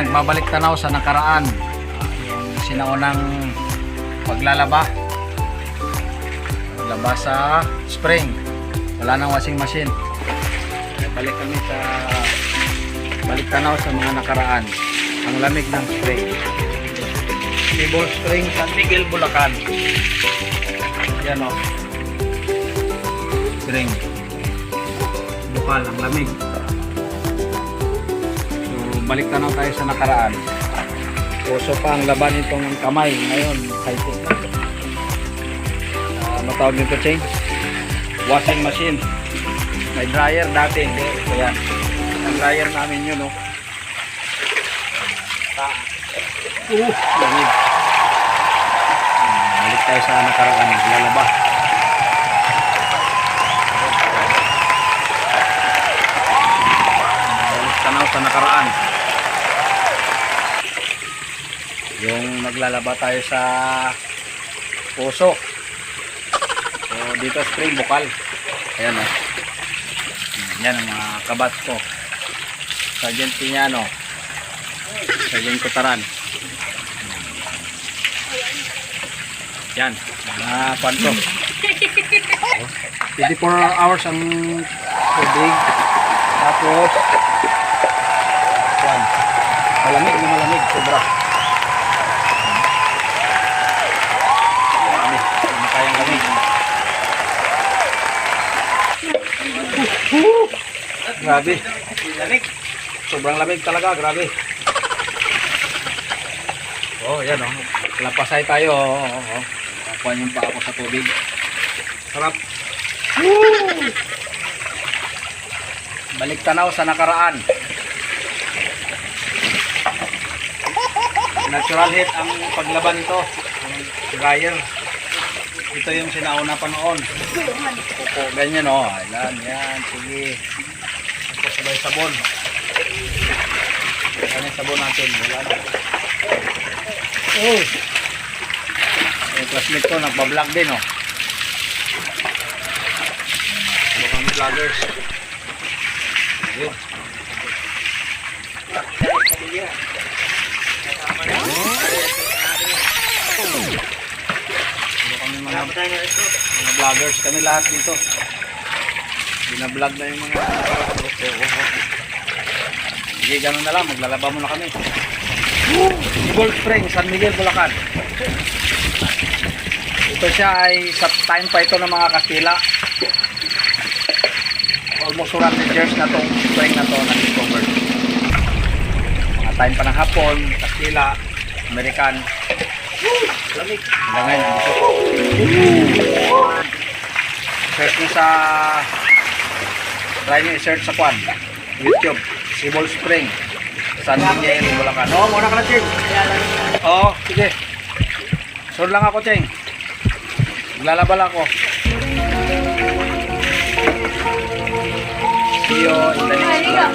Nagbabalik tanaw sa nakaraan. Yung sinaunang paglalaba. Laba sa spring. Wala nang washing machine. Balik kami sa balik tanaw sa mga nakaraan. Ang lamig ng spring. Table Spring, San Miguel, Bulacan. Yan o. Spring. Bukal, ang lamig. So, balik tanaw tayo sa nakaraan. Puso pa ang laban itong kamay. Ngayon, high-tech na. Ano tawag nito, Cheng? Washing machine. May dryer dati, hindi. So, yan. Ang dryer namin yun, no? Lamig. Balik tayo sa nakaraan. Lalaba. Balik tanaw sa nakaraan. Yung naglalaba tayo sa puso. So, dito spring bukal. Ayan o. Yan ang mga kabat ko. Sergeant Piñano. Sergeant Kutaran. Yan. Mga kwanto. 24 hours ang tubig. Tapos yan. Malamig na malamig. Sobra. Malamig. Hindi kayang lamig. Grabe. Sobrang lamig talaga. Grabe. Oh, yan oh. Lapasay tayo. Oh. Nakuha yung pa ako sa tubig. Sarap. Woo! Balik tanaw sa nakaraan. Natural heat ang paglaban nito. Ang dryer. Ito yung sinauna pa noon. Kuko, ganyan oh. Ayan, yan. Sige. Ito sabay sabon. Ano yung sabon natin? Wala na. Oh. Yung classmate ko nagbablog din oh. Ano kami vloggers. Yun. Ano kami mga vloggers. Kami lahat dito. Binablog na yung mga sige, ganun na lang. Maglalaba muna kami. Gold Spring, San Miguel, Bulacan. Ito siya ay sa time pa ito ng mga Kastila. Almost 100 years na itong spring na ito na-discover. Mga time pa ng Hapon, Kastila, American. Lamig. Hanggang ngayon, dito. Search nyo sa try nyo i-search sa Kwan YouTube, Sibol Spring, San Miguel, Bulacan. Oo, muna ka na, Cheng. Oo, sige. Sunod lang ako, Cheng. Maglalaba lang ako. See you in the next vlog.